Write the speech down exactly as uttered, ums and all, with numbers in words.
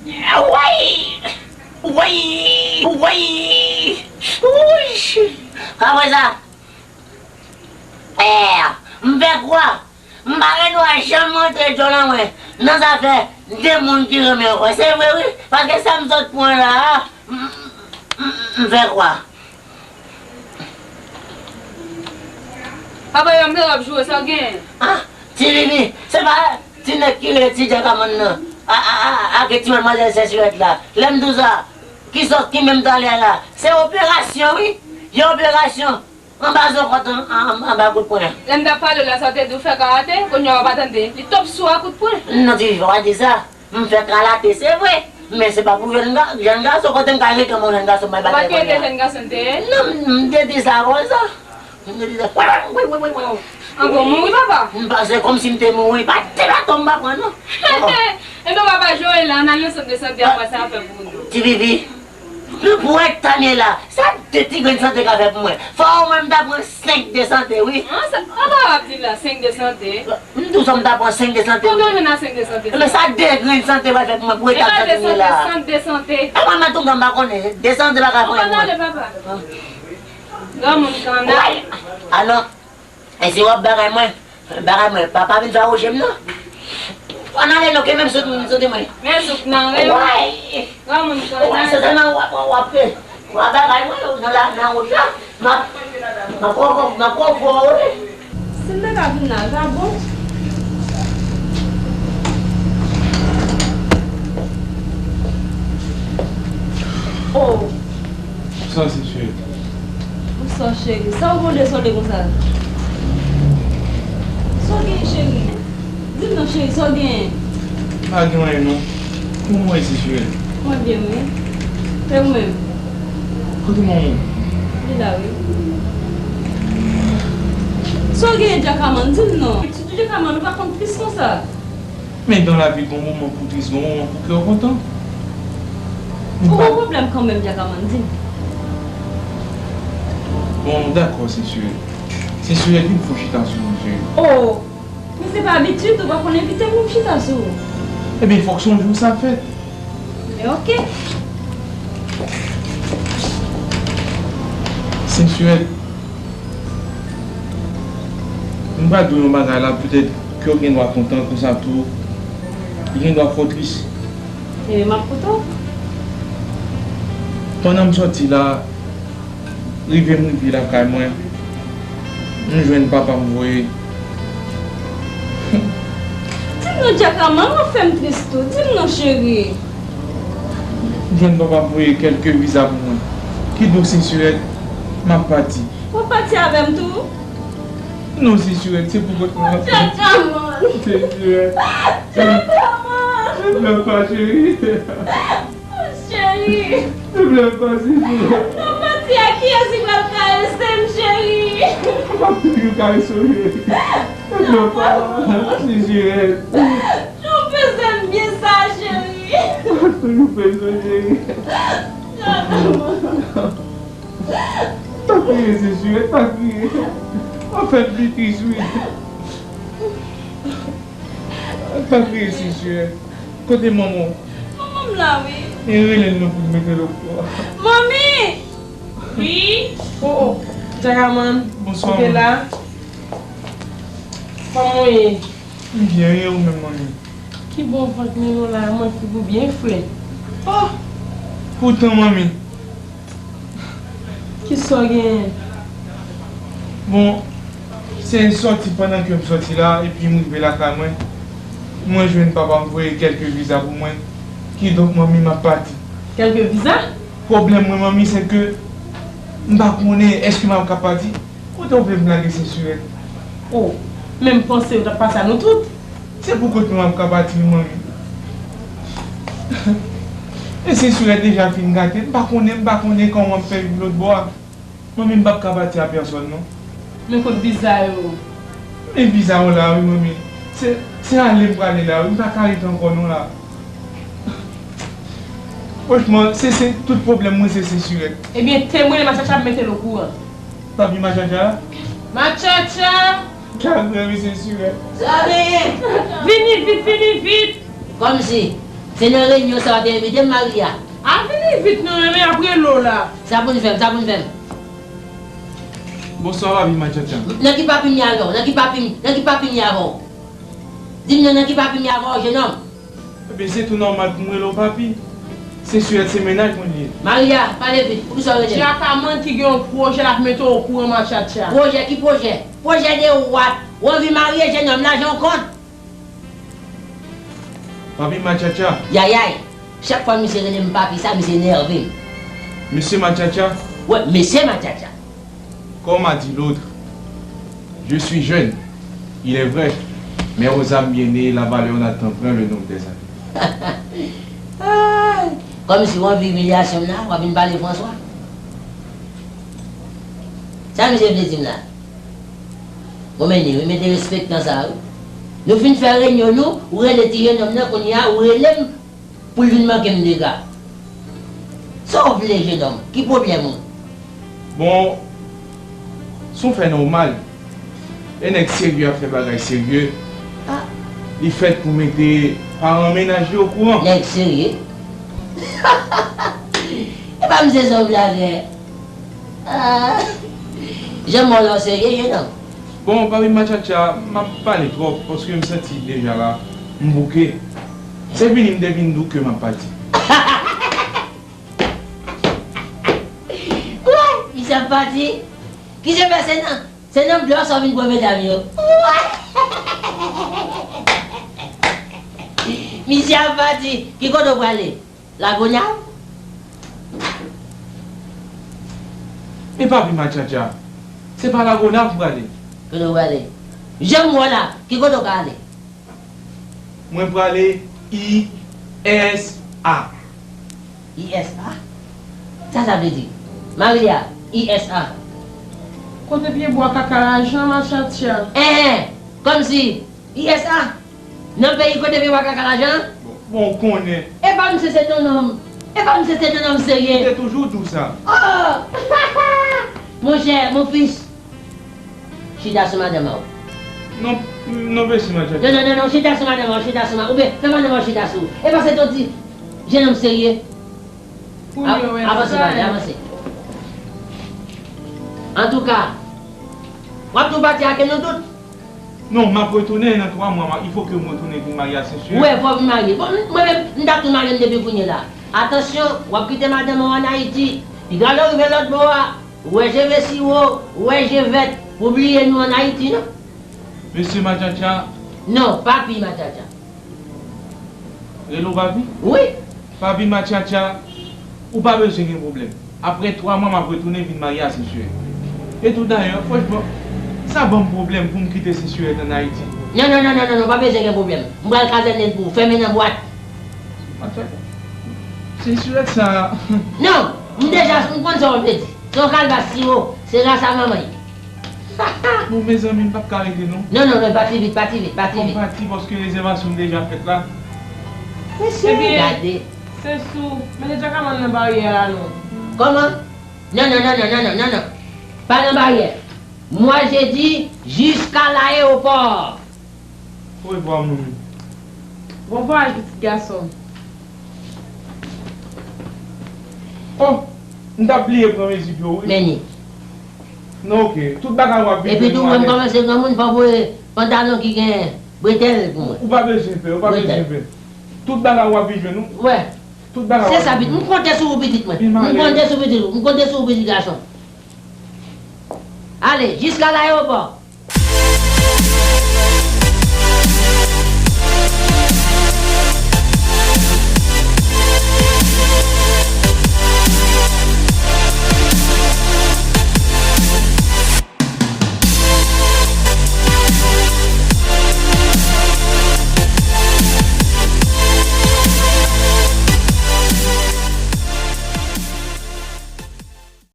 Woy! Woy! Woy! Wouch! Apre sa, eh, m fè kwa, m pa gen dwa janm rantre djòl an mwen nan zafè de moun ki renmen yo. Se vre wi, paske sa m sot pran la a, m, m, m fè kwa. Papa, yo, m te w ap joure, sa w genyen? Ah, Ti Vivi, se pa ti nèg ki rele Ti Djakamann nan. A, a, a, a, ke ti manmwazèl Sensirèt la. Lè m di w sa, ki sòs ki menm talè a la? Se operasyon, wi. Yon operasyon. Anba zokòt, an, an, anba kout pwen. Lè m t ap pale w la, sa w te di w fè karate, kounye a w pa tande. Li top sou a kout pwen. Non, Ti Vivi, w pa di sa. M fè kalate, se vre. Men se pa pou jèn ga-, jèn gason, kote m ka rete kòm yon jèn gason, mwen pa te konnen. Ou pa t rete jèn gason te ye? Non, m, m te di sa konsa. M te di sa. Wi, wi, wi, wi, wi. An bon mouri, papa? M pa, se kòmsi m te mouri. Pa te baton m pa pran, non. Enben, papa Joël, ann al nan sant de sante, apre sa, a fè pou nou. Ti Vivi, pou eta m ye la, sa de ti grenn sante ka fè pou mwen? Fò omwen m ta pran senk de sante, wi. An, sa, papa w ap di la, senk de sante? M di w sa m ta pran senk de sante. Konbyen w jwenn a senk de sante? Men sa de grenn sante pral fè pou mwen pou eta m sante m ye la. San de sante. E mwen menm tou m pa konnen. De sante pa ka fè mwen. Ou pa tande papa? Granmoun kanna. Alò, e si w ap bagay mwen, bagay mwen, papa vin fawoche m non. Ann ale non, ke menm sot, sot mwen. Men zouk nan ren. Granmoun kanna. Wè, se sèlman w ap, w ap, w ap bagay mwen nan la, nan wout la. M ap, m ap pran, m ap pran fò, wi. Si m te ka vin la, sa bon? Oh. Sa se cheri. Bonswa, cheri. Sa w gon dezole konsa? Sa w genyen, cheri? Di m non, cheri, sa w genyen? M pa gen anyen, non. Kòman w ye, Sensirèt? Mwen byen, wi. E ou menm? Kote manman w? Li la, wi. Sa w genyen, Djakamann? Di m non. Sitou Djakamann, ou pa konn tris konsa. Men dans la vie, gon moman pou tris, gon moman pou kè w kontan. Ou gon pwoblèm kanmenm, Djakamann, di m. Bon, dakò, Sensirèt. Sensirèt, vin fè w chita sou mwen, cheri. Oh! Men se pa abitid, ou pa konn envite m pou m chita sou ou. Ebyen, fòk se yon jou sa fèt. Men oke. Sensirèt, m pral di w yon bagay la, poutèt ke w gen dwa kontan konsa tou. Li gen dwa fè w tris. E, m ap koute w. Pandan m sòti la, rive m rive lakay mwen, m jwenn papa m voye. Di m non, Djakamann, w ap fè m tris tou. Di m non, cheri. M jwenn papa m voye kèlke viza pou mwen. Kidonk, Sensirèt, m ap pati. W ap pati avè m tou? Non, Sensirèt, se pou kont mwen. Djakamann! Sensirèt. Djakamann! Plè pa, cheri. Cheri. Plè pa, Sensirèt. Nan pati a, kiyès ki pral karese m, cheri? M ap toujou karese w, cheri. Plè pa, Sensirèt. Jan w peze m byen sa, cheri. M ap toujou peze w, cheri. Djakamann. Pa kriye, Sensirèt, pa kriye. W ap fè m pi tris, wi. Pa kriye, Sensirèt. Kote manman w? Manman m la, wi. E rele l non pou m mete l okouran. Manmi! Wi? Oh, oh. Djakamann, ou te la? Kòman w ye? M byen, e ou menm, manmi? Ki bon vant mwen la, mwen ki pou byen fre. Oh! Poutan, manmi. Kisa w genyen? Bon, se sòti pandan ke m sòti la, epi m rive lakay mwen. Mwen jwenn papa m voye kèlke viza pou mwen. Kidonk, manmi, m ap pati. Kèlke viza? Pwoblèm mwen, manmi, se ke m pa konnen èske m ap ka pati. Kote w vle m lage Sensirèt? Oh, men m panse yo t ap pase a nou tout. Se pou kont mwen m ap ka pati, wi, manmi. Men Sensirèt deja fin gate. M pa konnen, m pa konnen kòman m ap fè viv lòt bò a. Manmi, m p ap ka pati a pèsòn, non. Men kot viza yo? Men viza yo la, wi, manmi. Se, se ale m prale la, wi. M pa ka rete ankò, non, la. Franchman, se, se, tout pwoblèm mwen, se, se Sensirèt. Ebyen, temwen, Matchatcha ap mete l okouran. Papi Matchatcha? Matchatcha! Sa vre, wi, Sensirèt. Sa genyen? Vini vit, vini vit! Kòmsi? Se nan renyon sa w te envite m, Maria? A, vini vit non, men ap rele w la. Sa pou n fè m, sa pou n fè m. Bonswa, papi Matchatcha. Nan ki papi m ye avè w? Nan ki papi m, nan ki papi m ye avè w? Di m non, nan ki papi m ye avè w, jenòm? Ebyen, se tou nòmal pou m rele w papi. Se sirèt, se mennaj mwen li ye. Maria, pale vit, poukisa w rele m? Jakamann ki gen yon pwojè l ap mete w okouran, Matchatcha. Pwojè? Ki pwojè? Pwojè de what? Ou anvi marye, jenòm, lajan w kont? Papi Matchatcha. Yayay, chak fwa misye rele m papi sa, misye nève m. Mesye Matchatcha. Wi, mesye Matchatcha. Comme a dit l'autre, je suis jeune, il est vrai, mais aux âmes bien nées, la valeur n'attend point le nombre des années. Ay, kòmsi w anvi imilyasyon m la, w ap vin pale Franswa. Sa misye vle di m la? Bon, men ni, wi, mete respektan sa, wi. Nou fin fè renyon nou, ou rele ti jenòm nan, kounye a, ou rele m pou l vin manke m dega. Sa w vle, jenòm? Ki pwoblèm ou? Bon, se yon fè nòmal. E nèg serye ap fè bagay serye. Ah. Li fèt pou mete paran mennaj li okouran. Nèg serye? E pa misye se yon blagè. Ah. Jan m wè w la w serye, jenòm. Bon, papi Matchatcha, m ap pale twòp, paske m santi deja la, m bouke. Se vini m te vin di w ke m ap pati. Woy, misye ap pati. Ki se fè se nan, se nan blo sa w vin pran medam yo? Woy. Misye ap pati. Ki kote w prale? Lagonav? Men papi Matchatcha, se pa Lagonav m prale. Kote w prale? Jan m wè w la, ki kote w ka ale? Mwen prale I S A. I S A? Sa sa vle di? Maria, I S A. Kote pye bwa kaka lajan, Matchatcha? Enhen, kòmsi I S A? Nan peyi kote pye bwa kaka lajan? Bon, bon, ou konnen. E pa misye se yon nonm. E pa misye se yon nonm serye. Ou te toujou di w sa. Oh! Monchè, mon fils, chita sou madanm an. Non, non, mèsi, Matchatcha. Non, non, non, non, chita sou madanm an, chita sou madanm an. Oubyen, fè madanm an chita sou ou. E pa se yon ti jenòm serye. Pou mwen, wè, avanse, sa pale, avanse. Antouka, w ap tou pati ak nou tout? Non, m ap retounen nan twa mwa, m ap, il faut que m retounen vin marye a Sensye. Wi, fò w vin marye. Bon, mwen menm, m t ap tou marye m depi kounye la. Atansyon, w ap kite madanm ou ann Ayiti. Piga lè w rive lòt bò a, ou wè je ve siwo, ou wè je vèt, pou bliye nou ann Ayiti, non. Mesye Matchatcha. Non, papi Matchatcha. Rele w papi? Wi. Papi Matchatcha, ou pa bezwen gen pwoblèm. Apre twa mwa, m ap retounen vin marye a Sensye. E tou dayè, franchman, sa ban m pwoblèm pou m kite Sensye ann Ayiti. Non, non, non, non, non, non, pa bezwen gen pwoblèm. M pral kazène l pou ou, fèmen nan bwat. Matchatcha, Sensye sa. Non, m deja, m konn sa w vle di. Se yon kalbas siwo, se rasa manman l. Bon, mezanmi, m p ap ka rete, non. Non, non, non, pati vit, pati vit, pati vit. Fò m pati paske rezèvasyon m deja fèt la. Mesye, gade. Ebyen, se sou, mete djakamann nan baryè a, non. Kòman? Non, non, non. Pa nan baryè. Moi, je dis, jusqu'à l'aéroport. Orevwa, manmi. Bon vwayaj, pitit gason. Oh, m t ap bliye pran mezi pye w, wi. Men ni. Non, oke. Tout bagay w ap viv. Epi tou, mwen kòmanse granmoun, fò w voye pantalon ki gen bretèl pou mwen. Ou pa bezwen pè, ou pa bezwen pè. Tout bagay w ap viv, nou. Wè. Tout bagay w ap viv. Se sa, pitit. M konte sou ou, pitit mwen. M konte sou pitit ou. M konte sou ou, pitit gason. Ale, jiska layewopò.